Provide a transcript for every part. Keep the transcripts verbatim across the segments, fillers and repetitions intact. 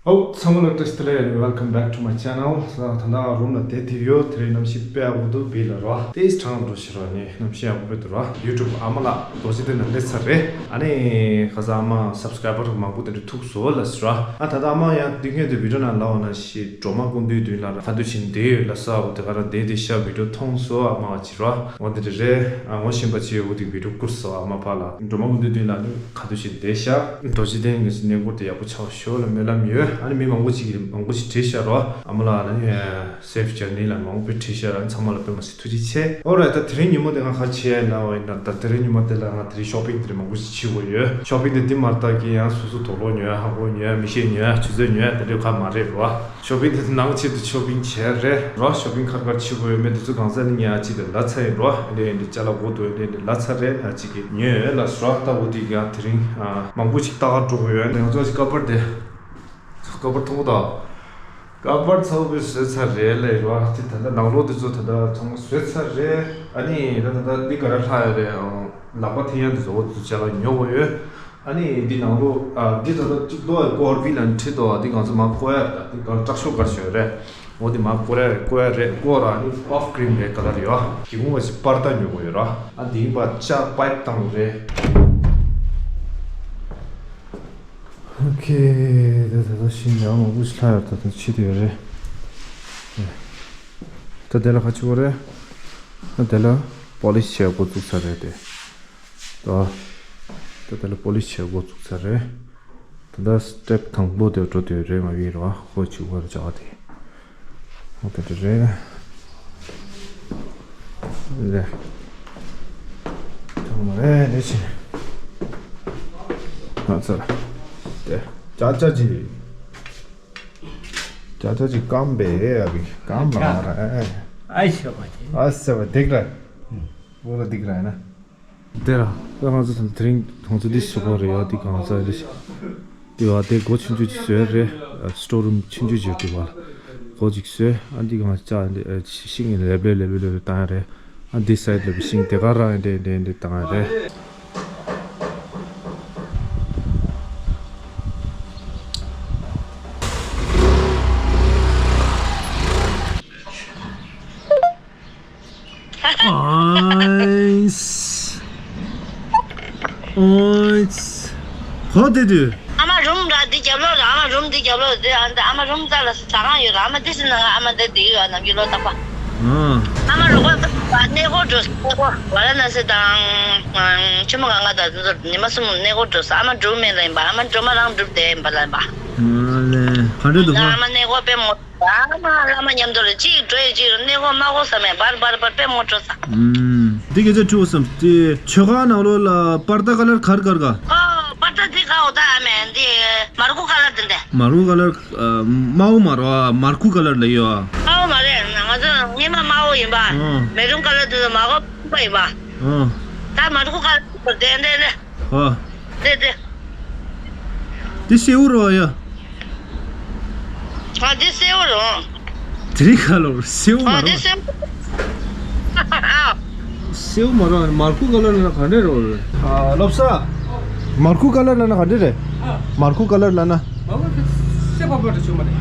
ཨོ། ཚང་མ་ལ་བཀྲ་ཤིས་བདེ་ལེགས། Welcome back to my channel. ད་ལྟ་རུམ་ལ་བསྡད་ཐུབ་ཡོད། དེ་རིང་གནམ་གཤིས་དཔེ་ཡག་པོ་འདུག་བིལ་ལ་རོ། ཏེས་གྲང་འགྲོ་ཤི་རོ་ནི་གནམ་གཤིས་ཡག་པོ་དཔེ་འདུག་རོ། YouTube ཨ་མ་ལགས་རྡོ་རྗེ་གདན་ལ་སླེབས་ཚར་རེད། ཨ་ནི་ཁ་སང་ཨ་མ་subscriber་མང་པོ་དེ་འདྲ་ཐུག་སོང་ལབ་སོང་རོ། ཨ་ད་ལྟ་ཨ་མ་ཡང་དུས་ངན་དུ་video་ནང་ལབ་པ་ནང་བཞིན་སྒྲོལ་མ་སྐུ་མདུན་མདུན་ལ་ར་ཁ་ཐུག་ཕྱིན་བསྡད་ཡོད་ལབ་སོང་། ཨ་དེ་ག་རང་བསྡད་དེ་ཤག video་མཐོང་སོང་ཨ་མ་བ་ཅི་རོ། འོ་དེ་འདྲ་རེད། ཨ་ངོ་ཤེས་པ་ཅིག་འོ་དེ་video་བསྐུར་སོང་ཨ་མ་ཕ་ལ། སྒྲོལ་མ་སྐུ་མདུན་མདུན་ལ་ནི། ག་དུས་ཕྱིན་བསྡད་ཤག་རྡོ་རྗེ་གདན་གྱི་གནས་སྐོར་དེ་ཡག་པོ་ཆགས་ཤོག་ལ་སྨོན་ལམ་ཡོད། ཨ་ནི་མི་མང་པོ་ཅིག་གིས་མང་པོ་ཞིག་བྲིས་ཤག་རོ། ཨ་མ་ལགས་ལ་ནི་safe journey་ལ་མང་པོ་བྲིས་ཤག་ར། ཚང་མ་ལ་དཔེ་མ་སྲིད་ཐུགས་རྗེ་ཆེ། Alright། ད་དེ་རིང་ཉིན་མོ་དེ་ང་ག་བྱེད་ཡ་ཡིན་ལབ་པ་ཡིན་ན། ད་དེ་རིང་ཉིན་མོ་དེ་ལ་ང་དེ་རིང་shopping་དེ་རིང་མང་པོ་ཞིག་བྱེད་དགོས་ཡོད། Shopping་དེ་འདི་མ་གཏོགས་ཀྱི་ཡང་སོ་སོ་དུག་ལོག་ཉོ་ཡ། ཧ་གོ་ཉོ་ཡ། མིག་ཤེལ་ཉོ་ཡ། ཆུ་ཚོད་ཉོ་ཡ། དེ་འདྲ་ག་མ་རེད་རོ། Shopping་དེ་ཚོ་ནང་ཆེད་དུ་shopping་བྱས་རེད་རོ། Shopping་ཁར་ཁར་ཕྱི་པོ་ཡོད་མེད་དེ་ཚོ་གང་ས་ནས་ཉར་ཅིག་དེ་ལབ་ཚར་ཡིན་རོ། ཨེ་འདྲ་ཨེ་འདྲ་ཅ་ལག་གོ་དུ་ཨེ་འདྲ་ཨེ་འདྲ་ལབ་ཚར་རེད། ཨ་ཅིག་གིས་ཉོས་ཡོད་ལབ་སོང་རོ། ད་འོ་དེ་ག་དེ་རིང་ཨ་མང་པོ་ཞིག་ལྟ་ག་འགྲོ་དགོས་ཡོད། ང་ཚོ་ཞིག་ཀ་པར་དེ་ཀ་པར་མཐོང་གི་འདུག་ཀ་པར་ཚ་པོ་བཟོས་ཚར་རེད་ལབ་རོ། དེ་ད་ལྟ་ནང་ལོགས་དེ་ཚོ་ད་ལྟ་ཚང་མ་བཟོས་ཚར་རེད། ཨ་ནི་ད་ད་ལྟ་འདི་ག་ར་ལྷག་ཡོད་རེད། ཨང་ལག་པ་འཐེན་ཡ་དེ་ཚོ་འོ་དེ་ཚོ་ཅ་ལག་ཉོ་དགོས་ཡོད། ཨ་ནི་འདི་ནང་ལོགས་ཨ་འདི་ད་ལྟ་གཅིག་རྡོ་ཡ་ཀོར་བི་ལ་ཁྲིད་དོ། འདི་ང་ཚོ་མ་བཀོག་ཡ་རེད། ད་འདི་ག་ལ་དྲག་ཤོས་ག་ཤོད་རེད། འོ་འདི་མ་བཀོག་ཡ་རེད། བཀོག་ཡ་རེད། བཀོག་ར་ནི་off cream་རེད། ཀ་ལར་ཡོད། སྒེའུ་ཁུང་བ་ཞིག་པར་ད་ཉོ་དགོས་ཡོད་ར། ཨ་འདི་ཡིན་པ་ལྕགས་པའིབ་བཏང་རེད། ཨོ་ཁེ། ད་ད་ད་ཤིང་ཡང་མང་པོ་ཞིག་ལྷག་ཡོད། ད་ད་ཕྱིས་དེ་ཡོད་རེད། ད་དེ་ལ་ག་ཅི་བ་རེད། ད་དེ་ལ་པོ་ལི་ཤི་བྱས་འགོ་བཙུགས་ཚར་རེད་དེ། ད་ད་ལྟ་པོ་ལི་ཤི་བྱས་འགོ་བཙུགས་ཚར་རེད། ད་ལྟ་སི་ཊེབ་དང་པོ་དེ་འགྲོ་དུས་རེད། མ་བི་རོ་ཁོ་ཅིག་བར་བྱ་བ་དེ། ཨོ་དེ་འདྲ་རེད། རེད། ཐང་མ་རེད་རེད་ཆེ། ང་ཚར། དེ་ཅ་ཅ་ཅི། ཅ་ཅ་ཅི་སྐམ་པས་ཨ་བི་སྐམ་ལ་མ་ར་ཨེ། ཨ་ཤ་བ་ཅི། ཨ་ཤ་བ་འདེགས་ར། འོ་ར་འདེགས་ར་ཡིན་ན། དེ་ར། ད་ང་ཚོ་དེ་རིང་ང་ཚོ་འདི་བཟོ་གི་རེད་ཡ། འདི་གང་ས་འདི་ཞིག་འདི་བ་དེ་སྒོ་ཆུང་ཆུང་ཅིག་བཟོས་རེད། སི་ཊོར་རུམ་ཆུང་ཆུང་ཅིག་འདི་བ་ལ་སྒོ་ཅིག་བཟོས། ཨ་འདི་གང་ཅག་འདི་ཤིང་གི་ལེབ་ལེབ་ལེབ་ལེབ་བཏང་ཡ་རེད། ཨ་འདི་སའིཌ་ལ་བི་ཤིང་དེ་ག་རང་འདི་འདི་འདི་བཏང་ཡ་རེད། ཨོའིས། ཨོའིས། ཧོ་དེ་དུས། ཨ་མ་རུམ་ར་འདི་རྒྱབ་ལོགས་ར། ཨ་མ་རུམ་འདི་རྒྱབ་ལོགས་རེད། ཨ་ཨ་མ་རུམ་རྩ་ལ་ཟ་ཁང་ཡོད་ར། ཨ་མ་འདི་ཟིན་ན་ཨ་མ་འདི་འདི་ཡོད། ནམ་རྒྱུན་ལོ་རྟག་པ། ཨ་མ་རུ་གོ་གནས་སྐོར་འགྲོ། གནས་སྐོར་ཝ་ར་ཎ་སི་དང་ཆུ་མོ་ག་ང་ད་ཉི་མ་གསུམ་གནས་སྐོར་འགྲོ་ས། ཨ་མ་འགྲོ་མེད་ལ་ཡིན་པ། ཨ་མ་འགྲོ་མ་རང་འགྲུབ་བསྡད་ཡིན་པ་ལ་ཡིན་པ། ཨ་ལེ་ག་འདྲ་འདུག་ཨ་མ་གནས་སྐོར་དཔེ་མོ། ཨ་མ་བླ་མ་མཉམ་དུ་ལ་གཅིག་འགྲོ་ཡི་གཅིག་གནས་སྐོར་མ་གོ་ས་མེད། བར་བར་བར་དཔེ་མོ་འགྲོ་ས། ཨུམ། འདི་སྐད་ཆ་དྲི་བ་བསམ་སྟེ་མཆོད་ཁང་ནང་ལོགས་ལ་པར་ཏ་ཀ་ལར་ག་རེ་ག་རེ་ག་ཨོ་པར་ཏ་འདི་ག་འོ་ད་ཨ་མེ་འདི་མར་ཁུ་ཀ་ལར་འདི་འདི། མར་ཁུ་ཀ་ལར། དམར་པོ་མ་རེད་བ། མར་ཁུ་ཀ་ལར་ལ་ཡོད་ཨ། དམར་པོ་མ་རེད། ང་ཚོ་སྔོན་མ་དམར་པོ་ཡིན་པ། ཨོ། མེ་རུང་ཀ་ལར་དེ་ཚོ་མ་གོ་པ་ཡིན་པ། ཨོ། ད་མར་ཁུ་ཀ་ལར་འདི་འདི་འདི། ཨོ། འདི་འདི། འདི་སེའུ་རེད་བ་ཡ། ཨ་འདི་སེའུ་རེད། དེ་རིང་ཁ་ལོ་སེའུ་མ་ཨ་འདི་རེད། སེའུ། སེའུ་མ་རེད། མར་ཁུ་ཀ་ལར་ལ་ག་འདྲ་རེད། ཨ་ལོབ་ས། མར་ཁུ་ཀ་ལར་ལ་ན་ག་འདྲ་རེད། མར་ཁུ་ཀ་ལར་ལ་ན། མར་ཁུ་སེ་པ་པ་འདྲ་བྱུང་མ་རེད།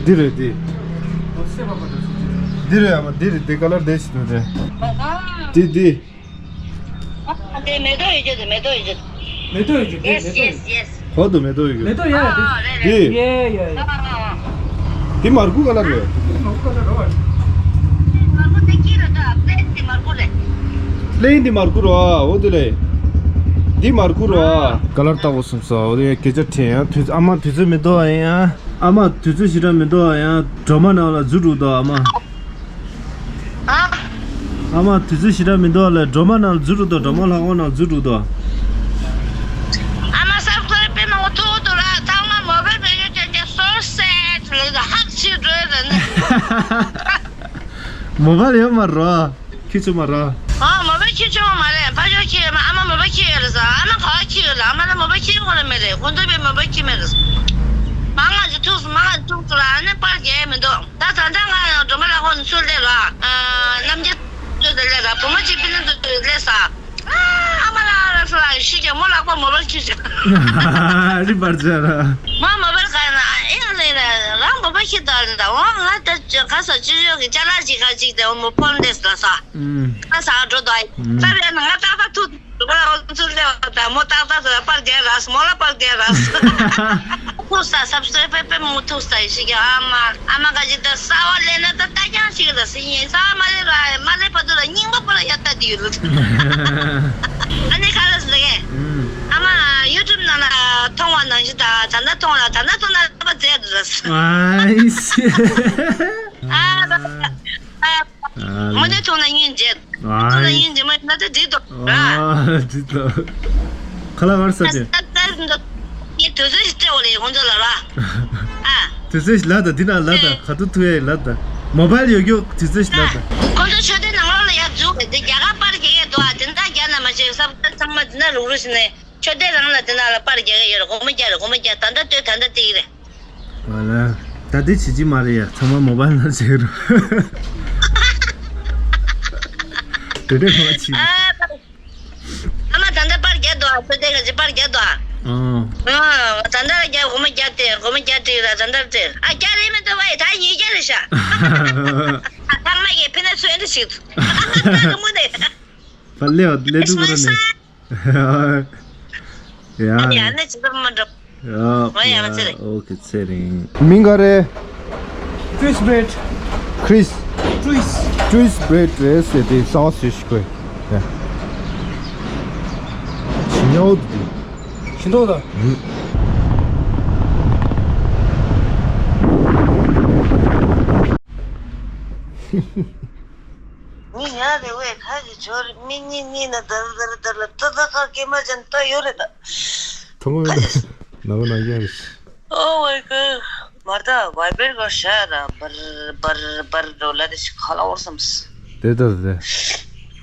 འདི་རེད་འདི། ཨོ་སེ་པ་པ་འདྲ་བྱུང་། འདི་རེད་ཨ་མ། འདི་རེད། འདི་ཀ་ལར་འདི་ཞིག་འདུག་རེད། འདི་འདི། ཨ་འདི་མེ་ཏོག་ཡོད་རྒྱུ་འདི། མེ་ཏོག་ཡོད་རྒྱུ་འདི། མེ་ཏོག་ཡོད་རྒྱུ་འདི། Yes, yes, yes. ཧོ་འདུག་མེ་ཏོག་ཡོད་རྒྱུ། མེ་ཏོག་ཡོད་རེད། འདི། ཡེ་ཡེ་ཡེ། འདི་མར་ཁུ་ཀ་ལར་རེད། མར་ཁུ་ཀ་ལར་རེད། མར་ཁུ་འདི་ཀི་རེད་ད། པླེན་འདི་མར་ཁུ་རེད། པླེན་འདི་མར་ཁུ་རེད་བ། འོ་དེ་ལས། འདི་མར་ཁུ་རེད་བ། ཀ་ལར་ལྟ་བུ་སོང་ས། འོ་དེ་སྐད་ཆ་དྲན་ཡང་དུས་ཨ་མ་དུས་ཚོད་མི་འདུག་ཨ་ཡང་། ཨ་མ་དུས་ཚོད་ཞེ་དྲག་མི་འདུག་ཨ་ཡང་། སྒྲོལ་མ་ནང་ལ་འཛུལ་འགྲོ་འདུག་ཨ་མ། ཨ། ཨ་མ་དུས་ཚོད་ཞེ་དྲག་མི་འདུག་ལ། སྒྲོལ་མ་ནང་འཛུལ་འགྲོ་འདུག་སྒྲོལ་མ་ལྷ་ཁང་ནང་འཛུལ་འགྲོ་འདུག་ཨ་མ་སབ་སི་ཀ་རབ་དཔེ་མང་པོ་ཐུག་འདུག་ལ། ཚང་མ་མོ་བལ་བེད་སྤྱོད་བྱས་བྱས་so sad ལ་ཧག་ཆེ་འགྲོ་ཡ་ལ་ནི། མོ་བལ་ཡོད་མ་རེད། ཁྱི་ཆུང་མ་རེད། ཨ་མོ་བལ་ཁྱི་ཆུང་མ་རེད། ཕ་ཆོས་ཁྱི་ཡོད་མ། ཨ་མ་མོ་བལ་ཁྱི་ཡོད་ལ་ཟ། ཨ་མ་ག་བ་ཁྱི་ཡོད་ལ། ཨ་མ་ལ་མོ་བལ་ཁྱི་ཡོད་ལ་མེད་རེད། ཁོང་ཚོ་བས་མོ་བལ་ཁྱི་མེད་རེད། མ་ང་ཅི་ཐུག་སོང་། མ་ང་ཅི་ཐུག་སོང་ལ། ཨ་ནི་པར་རྒྱག་ཡ་མི་འདུག་ད་ད་ལྟ་ང་ཡང་སྒྲོལ་མ་ལྷ་ཁང་ནས་ཚུར་སླེབས་ར། ཨ་རྣམ་རྒྱལ་ཚོ་དེ་སླེབས་ར། བུ་མོ་གཅིག་ཕི་ལིན་དུ་སླེབས་ས། ཨ་ཨ་མ་ལ་ཨ་ལ་སོ་ལ་ཤི་ཀྱང་མོ་ལག་པ་མོ་ལོ་ཁྱི་ཤ། རི་བར་ཆ་ར། མ་མ་ ཤི་ད་ལ་ད་འོ་ང་ད་ཅི་ག་ས་ཅི་ཡོད་གི་ཅ་ལག་ཅིག་ག་ཅིག་དེ་འོ་མོ་ཕོན་ལེས་ལ་ས་ཨུམ། ཁ་ས་འགྲོ་ད་ཨུམ། ད་རེ་ན་ང་ཏག་ཏག་ཐུག་ང་འོ་ཚུར་ལེ་བ་ད་མོ་ཏག་ཏག་ས་པར་རྒྱལ་ར་སི་མོ་ལ་པར་རྒྱལ་ར་སི་ཐུག་ས་སབ་སི་ཀ་རེབ་པེ་པེ་མོ་ཐུག་ས་ཡི་ཤི་གི་ཨ་མ་ཨ་མ་ག་ཅིག་ད་ས་བ་ལེ་ན་ད་ད་ཀྱང་ཤི་གི་ད་སི་ཡིན་ས་བ་མ་ལེ་ར་མ་ལེ་བ་དུ་ལ་སྙིང་པ་པ་ལ་ཡ་ད་དི་ཡུ་རུ་ཨ་ནི་ཁ་ལ་སི་ལ་གེ་ཨུམ། ཨ་མ་ཡུ་ཊུབ་ནང་ལ་མཐོང་བ་ནང་བཞིན་ད་ད་ད་མཐོང་ལ་ད་ད་མཐོང་ལ། པ་ཛེ་ར་སི། ཨའི་སི། ཨ་ཨ་ཨ་མོ་ནས་ཐོང་ན་ཡིན་ཇེ། ཨ་ཐོང་ན་ཡིན་ཇེ་མ་ན་ཏེ་འགྲིག་ཏོ་ར། ཨ་འགྲིག་ཏོ། ཁ་ལག་ངར་ས་ཏེ། ད་ད་ད་ངས་དུས་ཚོད་ཞིག་སྤྲད་འོ་ལེ་ཁོང་ཚོ་ལ་ར། ཨ། དུས་ཚོད་ཞིག་ལ་ད་འདི་ན་ལ་ད་ག་ཏུ་ཐུ་ཡ་ལ་ད། མོ་བལ་ཡོད་རྒྱུ་དུས་ཚོད་ཞིག་ལ་ད། ཁོང་ཚོ་ཆོས་སྡེ་ནང་ལོགས་ལ་ཡར་འཛུགས་དེ་རྒྱ་གར་པར་རྒྱག་ཡས་འདུག་ཨ་དེ་འདྲ་རྒྱག་ན་མ་ཤེས་ས་ཚང་མ་འདི་ན་རུག་རུག་ཞིག་ནས། ཆོས་སྡེ་རང་ལ་དེ་ན་ལ་པར་རྒྱག་གི་ཡོད་རེད། སྒོར་མོ་བརྒྱ་རེད། སྒོར་མོ་བརྒྱ་ད་ལྟ་ལྟོས་ད་ལྟ་ལྟ་གི་རེད། ཨ་ལ། ད་ལྟ་བྱེད་ཀྱི་མ་རེད་ཡ། ཚང་མ་མོ་བལ་ནང་བྱེད་ཀྱི་རེད། དེ་འདྲ་མ་བྱེད། ཨ་མ་ད་ལྟ་པར་རྒྱག་འདུག་ཨ། ཆོས་སྡེ་ག་ཅིག་པར་རྒྱག་འདུག་ཨ། ཨ། ཨ་ད་ལྟ་རྒྱག་སྒོར་མོ་བརྒྱ་སྟེར། སྒོར་མོ་བརྒྱ་སྟེར་ར་ད་ལྟ་སྟེར། ཨ་བརྒྱ་རེད་མི་འདུག་བ་ཡི་ད་ཉིས་བརྒྱ་རེད་ཤག་ཚང་མ་གི་ཕི་ན་ཚོན་འདི་ཞིག་ད་ག་མོ་ནས། ཕ་ལེ་བ་ལེ་དུ་གུ་ར་ནས། ཡ། ཡ་ནི་ཅི་ཙམ་མ་འགྲོ། ཡ། ང་ཡ་མ་ཚེ་རིང་། ཨོ་ཁེ་ཚེ་རིང་། མིང་ག་རེ། Chris Bread. Chris. Chris. Chris Bread རེད་ཟེར་ཏེ་ས་བ་སུ་ཞིག་གོ། ཡ། ཞི་ཉའོ་དུ། ཞི་མདོག་དང་། མི་ཡ་རེ་བས་ཁ་གི་ཇོ་རེ་མི་གཉིས་གཉིས་ན་དར་དར་དར་ལ་ཏི་ཏི་ཁ་སྐེ་མ་ཅན་ཏ་ཡོད་རེད་ད། ཐོང་གོ་ཡོད་ད། ན་བ་ན་ཡ་རེད། Oh my god. མར་ད་བའི་བེར་གོ་ཤ་ར་བར་བར་བར་འགྲོ་ལ་དེ་ཞིག་ཁ་ལ་འོར་སམ་སི། དེ་ད་དེ།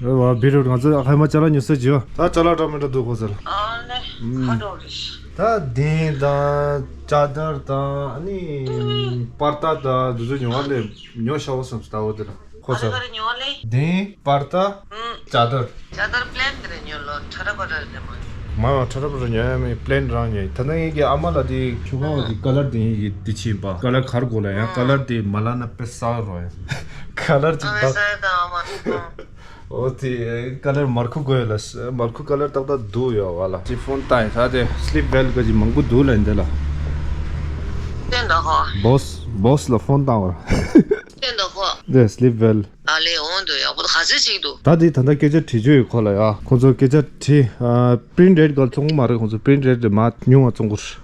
ཨ་བ་བི་རོ་ང་ཚོ་ཧ་མ་ཅ་ལག་ཉོ་ས་ཇི་ཡོ། ད་ཅ་ལག་འདྲ་མི་འདྲ་འདུག་ཁོ་ཚོ་ལ། ཨ་ལེ། ཁ་འགྲོ་རེད། ད་གདན་དང་ཅ་དར་དང་ཨ་ནི་པར་ཏ་དང་འདི་ཚོ་ཉོ་བ་ལས་ཉོ་ཤ་བོ་སམ་སི་ད་འོ་དེ་ལ། ཁོ་ཚ། ཨ་རེ་ཉོ་ལེ། གདན་པར་ཏ། ཨུམ། ཅ་དར། ཅ་དར་པི་ལེན་དེ་རེ་ཉོ་ལོ་ཁྲ་ར་པ་ར་རེ་མ། མ་ཁྲ་ར་པ་ར་ཉོ་ཡ་མེད་པི་ལེན་རང་ཉོ་ཡ། ད་ནང་ཡིན་གྱི་ཨ་མ་ལ་དེ་ཁྱོ་ག་བ་དེ་ཀ་ལར་དེ་ཡིན་གྱི་དེ་ཕྱིན་པ་ཀ་ལར་གར་དགོས་ལ་ཡང་ཀ་ལར་དེ་མ་ལ་ན་པེ་ས་རོ་ཡ། ཀ་ལར་ཅིག་ཨ་ད། ས་ད་ཨ་མ། ཨོ་དེ་ཀ་ལར་མར་ཁུ་དགོས་ལ་མར་ཁུ་ཀ་ལར་ཏག་ཏག་འདུག་ཡོད་བ་ལ་ཅི་ཕོན་ཏ་ཡིན་ས་དེ་སི་ལིབ་ཝེལ་ག་ཅིག་མང་པོ་འདུག་ལ་ཡིན་དེ་ལ། བསྟན་ད་ཧོ། བོ་སི་བོ་སི་ལ་ཕོན་བཏང་བ། བསྟན་ད་ཧོ། དེ་སི་ལིབ་ཝེལ། ཨ་ལེ་འོང་དུ་ཡག་པོ་ག་ཚོད་ཅིག་འདུག་ད་དེ་ད་ལྟ་སྐད་ཆ་དྲི་རྒྱུ་ཡོད་ཁོ་ལ་ཡ། ཁོ་ཚོ་སྐད་ཆ་དྲི། ཨ་པི་རིན་ཊི་རེཊ་ག་བཙོང་གི་མ་རེད། ཁོ་ཚོ་པི་རིན་ཊི་རེཊ་དེ་མ་ཉུང་བ་བཙོང་གི་རེད།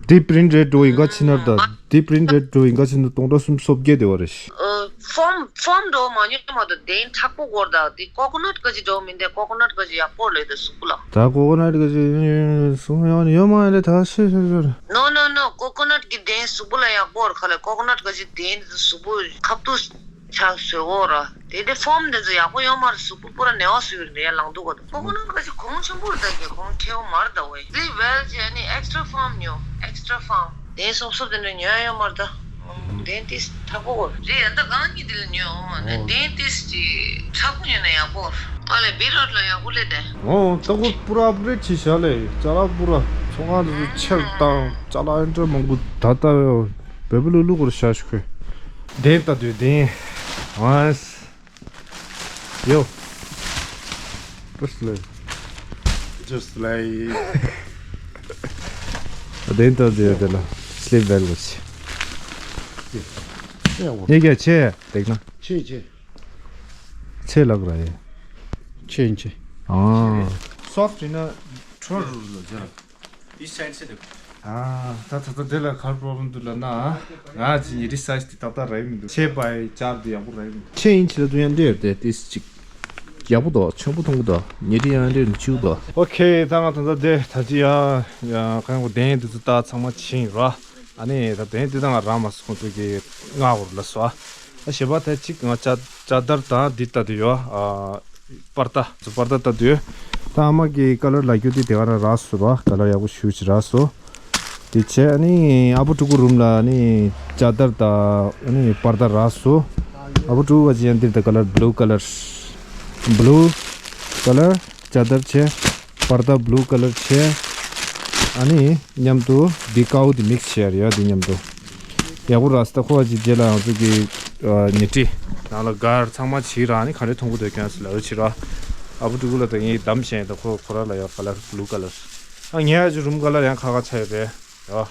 དེ་པི་རིན་ཊི་རེཊ་འགྲོ་ཡིན་ག་ཕྱི་ནར་ད་དེ་པི་རིན་ཊི་རེཊ་འགྲོ་ཡིན་ག་ཕྱི་ནར་སྟོང་ཕྲག་སུམ་ཅུ་སོ་བརྒྱད་དེ་བ་རེད། ཨ་ཕོམ་ཕོམ་འགྲོ་མ་ཉོ་མ་ད་དེ་མཁྲེགས་པོ་སྐོར་ད་དེ་ཀོ་ཀོ་ནཊ་ག་ཅིག་འགྲོ་མིན་དེ་ཀོ་ཀོ་ནཊ་ག་ཅིག་ཡག་པོ་ལས་དེ་གཟུགས་པོ་ལ། ད་ཀོ་ཀོ་ནཊ་ག་ཅིག་སུམ་ཡང་ཡོད་མ་རེད་ད་ཤི་ཤི་ཤི། No no no ཀོ་ཀོ་ནཊ་གི་དེ་གཟུགས་པོ་ལ་ཡག་པོ་རེད་ཁ་ལས་ཀོ་ཀོ་ནཊ་ག་ཅིག་དེ་གཟུགས་པོ་ཁབ་ཏུ། ཆགས་སོ་འོ་ར། དེ་དེ་ཕོམ་དེ་ཚོ་ཡག་པོ་ཡོད་མ་རེད། གཟུགས་པོ་པུ་ར་ནེ་བ་སུ་ཡོད་རེད་ཡ་ལང་དུ་གོ་དུ། ཁོ་ཁོ་ནང་ག་ཞིག་གོང་ཆེན་པོ་རེད་ད་གི་གོང་ཁྲེའུ་མར་ད་ཝེ། ལི་ཝེལ་ཅེ་ནི་ཨེག་སི་ཊ་ར་ཕོམ་ཉོ། ཨེག་སི་ཊ་ར་ཕོམ། དེ་སོབ་སོབ་དེ་འདྲ་ཉོ་ཡ་ཡོད་མ་རེད་ད། དེ་ཏིས་ཐག་པོ་གོ་རེད་ཡ་ད་གང་གི་དེ་ལ་ཉོ་འོ་མ་ནི་དེ་ཏིས་ཀྱི་ཐག་པོ་ཉོ་ན་ཡག་པོ། ཨ་ལེ་བི་རོད་ལ་ཡག་པོ་ལེ་དེ། འོ་ད་གོ་པུ་ར་ཨབ་གྲེ་ཌི་བྱས་ཤག་ལེ། ཅ་ལག་པུ་ར་ཚོང་ཁང་དེ་ཚོ་ཆེར་བཏང་། ཅ་ལག་ཨེ་འདྲ་མང་པོ་ད་ལྟ་བོད་པ་ལུག་ལུག་གོར་ཤ་ཤུ་ཁོས། དེ་ལྟ་དུས་དེ། ཨ། ཡོ། Just like. Just like. དེ་ལྟ་དུས་དེ་ལ་སི་ལིབ་ཝེལ་གོ་ཆེ། ཡ་ཝོ། ཡ་ག་ཆེ་དེག་ན། ཆེ་ཆེ། ཆེ་ལག་ར་ཡེ། ཆེ་ཆེ། ཨ། སོབ་ཊི་ན་ཁྲོ་རུ་ལ་ཇ། This side ཟེར་དེ། ཨ། ད་ད་ད་དེ་ལ་ག་རེ་པོ་རོབ་ལེམ་འདུག་ལབ་ན། ང་ཅི་ཉི་རི་སའི་ཛི་དེ་ཏག་ཏག་རག་གི་མི་འདུག་ཆེ་པའི་ཅར་དེ་ཡག་པོ་རག་གི་མི་འདུག་ཆེ་ཨིན་ཆི་ལ་དུ་ཡང་འདྲེ་ཡོད་དེ་ཏིས་ཅིག་ཡག་པོ་འདུག་ཆེན་པོ་མཐོང་གི་འདུག་ཉི་རི་ཡང་འདྲེ་ཆེ་བོ་འདུག་ཨོ་ཁེ། ད་ང་ད་ད་དེ་ད་ཅི་ཡ་ཡ་གང་གོ་དེན་དེ་ཚོ་ད་ཚང་མ་ཕྱིན་ར། ཨ་ནི་ད་དེན་དེ་ད་ང་རག་མ་སོང་ཁོང་ཚོ་གི་ང་བོར་ལ་སོ། ཨ་ཞེས་པ་ད་ཅིག་ང་ཅ་ཅ་དར་དང་འདི་ལྟ་དུ་ཡོད་ཨ། པར་ཏ། ཚོ་པར་ཏ་ལྟ་དུས། ད་ཨ་མ་གི་ཀ་ལར་ལ་རྒྱུ་དེ་དེ་ག་ར་རག་སོ་ར། ཀ་ལར་ཡག་པོ་ཞུ་ཅི་རག་སོ། དེ་བྱས་ཨ་ནི་ཨ་བུ་ཕྲུ་གུ་རུམ་ལ་ཨ་ནི་ཅ་དར་ད་ཨ་ནི་པར་ཏ་རག་སོ། ཨ་བུ་ཕྲུ་གུ་བ་ཅི་ཡང་འདིར་ད་ཀ་ལར་བླུ་ཀ་ལར། བླུ་ཀ་ལར་ཅ་དར་བྱས། པར་ཏ་བླུ་ཀ་ལར་བྱས། ཨ་ནི་མཉམ་དུ་འདི་ཀའུ་དེ་མིག་སི་བྱས་རེད་ཡ་འདི་མཉམ་དུ། ཡག་པོ་རེད་ད། ཁོ་ཅིག་རྗེས་ལ་ང་ཚོ་གི་ཉལ་ཁྲི་ནང་ལ་གར་ཚང་མ་བྱས་ར། ཨ་ནི་ག་འདྲ་མཐོང་གི་འདུག་ཁྱོད་ཚོ་ལབ་རོགས་བྱེད་ར། ཨ་བུ་ཕྲུ་གུ་ལ་ད་ངས་བདམས་བྱས་ད། ཁོ་ཁོ་ར་ལ་ཡ་ཁ་ལར་བླུ་ཁ་ལར། ཨ་ངས་ཨ་ཅིག་རུམ་ཁ་ལར་ཡང་ཁ་ཁ་ཆགས་ཡོད་པས། ཡ།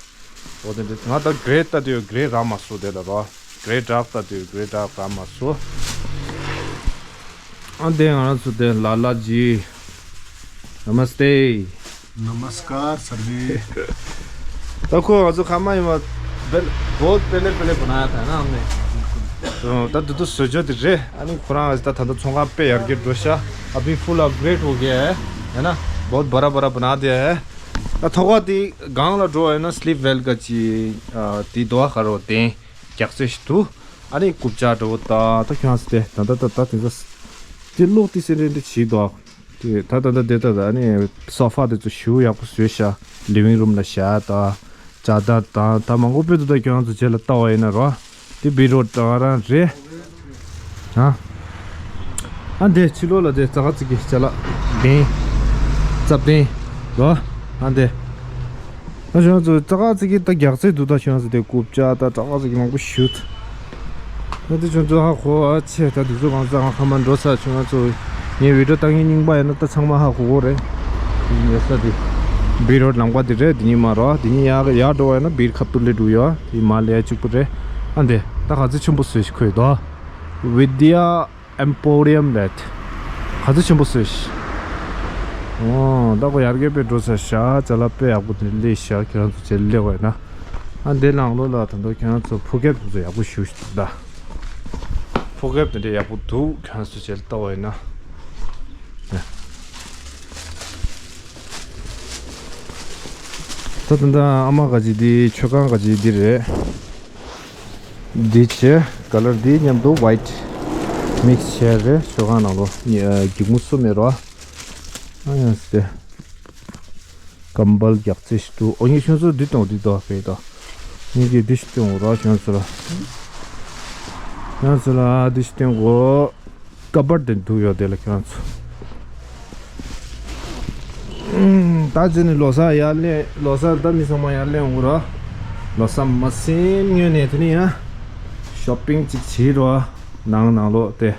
འོ་དེ་འདྲ་ང་ད་གྷེ་རེ་ལྟ་དུས་གྷེ་རེ་རག་མ་སོང་། དེ་ལ་རོ། གྷེ་རེ་ཌར་ལྟ་དུས་གྷེ་རེ་ཌར་རག་མ་སོང་། ཨ་འདི་ང་རང་ཚོ་དེ་ལ་ལ་ཇི། Namaste. नमस्कार सर जी। ད་ཁོ་ང་ཚོ་ཁ་མ་ཡིན་པ་བོད་དཔེ་ལེ་དཔེ་ལེ་བ་ན་ཐ་ན་ཨ་ནི། ད་དུ་དུ་བཟོ་བཅོས་དེ་རེད། ཨ་ནི་ཁོ་རང་ད་ད་ད་ཚོང་ཁང་དཔེ་ཡར་རྒྱས་འགྲོ་ཤག་ཨ་བི་ཕུལ་ཨབ་གྷེ་རེ་ཌི་ཧོ་གེ་ཧེ་ན། བོད་བ་ར་བ་ར་བ་ན་དེ་ཧེ། ད་ཐོག་ཁ་དེ་སྒང་ལ་འགྲོ་བ་ཡིན་ན་སི་ལིབ་ཝེལ་ག་ཅི་དེ་དོ་ཁ་རོ་དེ་རྒྱག་རྩེ་ཞིག་འདུག་ཨ་ནི་རྐུབ་ཀྱག་འགྲོ་ད་ད་ཁྱོད་ཚོ་དེ་ད་ད་ད་ད་དེ་ཚོ་དེ་གློག་དེ་སེ་རེ་འདྲ་བྱེད་དོ། དེ་ད་ད་ད་དེ་ད་ད་ཨ་ནི་སོ་ཕ་དེ་ཚོ་ཞེ་པོ་ཡག་པོ་བཟོས་ཤག་ལི་ཝིང་རུམ་ལ་བཞག་ད་ཅ་དར་དང་ད་མང་པོ་དཔེ་འདུག་ད་ཁྱོད་ཚོ་རྗེས་ལ་ལྟ་བ་ཡིན་ན་རོ། དེ་བི་རོ་ད་རང་རེད། ཨ། ཨ་འདི་ཕྱི་ལོགས་ལ་དེ་ཙག་ཙིག་གི་ཅ་ལག་གདན། རྩ་གདན། རོ། ཨ་འདི། ཨ་ཁྱོད་ཚོ་ཙག་ཙིག་གི་ད་རྒྱག་རྩེ་འདུག་ད་ཁྱོད་ཚོ་དེ་རྐུབ་ཀྱག་ད་ཙག་ཙིག་གི་མང་པོ་ཞིག་ད་དེ་ཁྱོད་ཚོ་ཧ་གོ་ཨ་ཆེ་ད་དེ་ཚོ་གང་ཙག་ང་ཁ་མ་འགྲོ་ས། ཁྱོད་ཚོ་ངའི་བི་ཌི་ཡོ་ལྟ་མཁན་རྙིང་པ་ཡིན་ན་ད་ཚང་མ་ཧ་གོ་གོ་རེད། དེ་ཡོད་ས་དེ་བི་རོ་ལམ་ཁ་དེ་རེད། དེ་གཉིས་མ་རོ། དེ་གཉིས་ཡར་ཡར་འགྲོ་བ་ཡིན་ན་བིར་ཁ་ཏུར་ལེ་འགྲོ་ཡོད། དེ་མ་ལས་གཅིག་པུ་རེད། ཨ་འདི་ད་ག་ཚོད་ཆེན་པོ་བཟོས་ཤིག་ཁོས་དོ། Vidya Emporium རེད། ག་ཚོད་ཆེན་པོ་བཟོས་ཤིག་ཨོ་ད་ཁོ་ཡར་རྒྱས་པའི་འགྲོ་ས་ཤག་ཅ་ལག་དཔེ་ཡག་པོ་དེ་འདྲ་སླེབས་ཤག་ཁྱེད་རང་ཚོ་ཅེ་ལེ་བས་ན། ཨ་འདི་ནང་ལོགས་ལ་ད་དུང་ཁྱེད་རང་ཚོ་ཕོ་ཁེབ་དེ་ཚོ་ཡག་པོ་ཞེ་པོ་ཞིག་འདུག་ད། ཕོ་ཁེབ་དེ་འདྲ་ཡག་པོ་འདུག་ཁྱེད་རང་ཚོ་ཅེ་ལྟ་བས་ན། ད་ད་ད་ཨ་མ་ག་ཅི་འདི་མཆོད་ཁང་ག་ཅི་འདི་རེད། འདི་བྱས་ཀ་ལར་འདི་མཉམ་དུ་ཝའིཊ་མིག་སི་བྱས་རེད། མཆོད་ཁང་ནང་ལོགས་ཉི་ཨ་སྒྱུག་མོ་སུ་མེད་རོ། ཨ་ཡང་སྟེ། ཀམ་བལ་རྒྱག་རྩེ་ཞིག་འདུག་ཨོ་ཉི་ཁྱོད་ཚོ་འདི་སྟོན་འདི་དོ་ཕེ་དོ། ངེད་ཀྱིས་འདི་ཞིག་སྟོན་རོགས་ཁྱོད་ཚོ་ལ། ཁྱོད་ཚོ་ལ་འདི་ཞིག་སྟོན་གོ། ཀ་བར་དེ་འདུག་ཡོད་དེ་ལ་ཁྱོད་ཚོ། ད་ཅི་ནི་ལོ་གསར་ཡར་ལེན་ལོ་གསར་ད་མི་ཚང་མ་ཡར་ལེན་འོང་རོགས། ལོ་གསར་མ་ཟིན་སྔོན་ནས་དེ་ནི་ཡ། ཤོ་པིང་ཅིག་བྱེད་རོགས། ནང་ནང་ལོགས་དེ།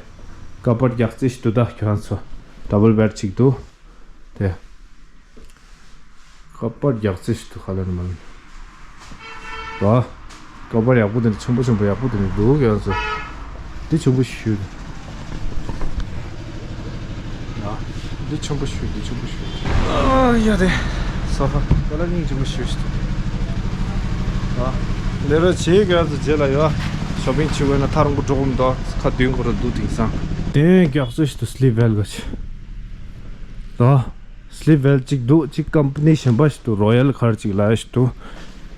ཀ་བར་རྒྱག་རྩེ་ཞིག་འདུག་ད་ཁྱོད་ཚོ། ཌབ་བལ་བེཌ་ཅིག་འདུག་དེ། ཀ་པར་རྒྱག་རྩེ་ཞིག་འདུག་ཁ་ལ་ནི་མ་ལ་ནི། ར། ཀ་པར་ཡག་པོ་དེ་འདྲ་ཆེན་པོ་ཆེན་པོ་ཡག་པོ་དེ་འདྲ་འདུག་ཡ་ཚོ། འདི་ཆེན་པོ་ཞུ། ཡ། འདི་ཆེན་པོ་ཞུ་འདི་ཆེན་པོ་ཞུ། ཨ་ཡ་དེ། སོ་ཧ། ཀ་ལ་སྙིང་ཆེན་པོ་ཞུ་ཞིག་འདུག་ཨ། ལས་རོགས་བྱེད་ཀྱི་ཡ་ཚོ་རྗེས་ལ་ཡ། ཤོ་པིང་བྱེད་དགོས་ན་ཐག་རིང་པོ་འགྲོ་གི་མི་འདུག་ཁ་བདུན་འགོར་འདུག་དེང་སང་། དེ་རྒྱག་རྩེ་ཞིག་འདུག་སི་ལིབ་ཝེལ་ག་ཆེ། ར། སི་ལིབ་ཝེལ་གཅིག་འདུག་གཅིག་ཀམ་པ་ནི་གཞན་པ་ཞིག་འདུག་རོ་ཡལ་ག་རེ་གཅིག་ལ་ཞིག་འདུག་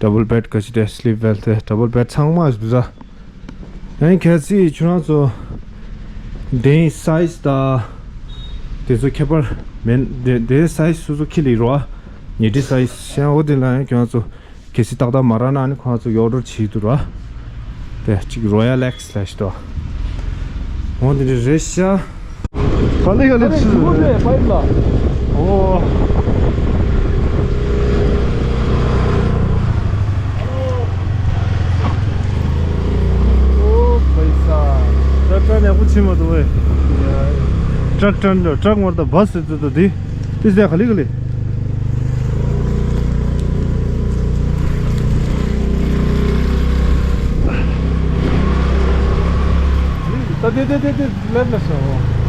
ཌབ་བལ་བེཌ་ག་ཅི་དེ་སི་ལིབ་ཝེལ་དེ་ཌབ་བལ་བེཌ་ཚང་མ་ཞིག་འདུག་ད། ཡང་གལ་སྲིད་ཁྱོད་རང་ཚོ་དེའི་སའི་ཛི་དང་དེ་ཚོ་ཁྱད་པར་མེད། དེ་དེའི་སའི་ཛི་སོ་སོ་ཁྱི་ལ་ཡིན་རོ། ཉལ་ཁྲི་སའི་ཛི་ཤང་འོ་དེ་ལ་ཡང་ཁྱོད་རང་ཚོ། གལ་སྲིད་ཏག་ཏག་མ་རག་ན་ཨ་ནི་ཁོང་ཚོ་ཨོར་ཌར་བྱེད་དུ་ར། དེ་གཅིག་རོ་ཡལ་ཨེག་སི་ལ་ཞིག་ཏོ། འོ་འདི་འདྲ་རེད་ཤག་ག་ལེ་ག་ལེ་ཆུ། ཨོ། ཨོ་ཕ་ས། ཏྲག་ཏྲག་ཡག་པོ་ཕྱིན་མ་འདུག་བས། ཏྲག་ཏྲག་འདྲ་ཏྲག་མར་ད་བ་སི་ཟེར་དུ་དེ། དེ་ཟེར་ག་ལེ་ག་ལེ། ད་དེ་དེ་དེ་དེ་ལེབ་ལེབ་སོ།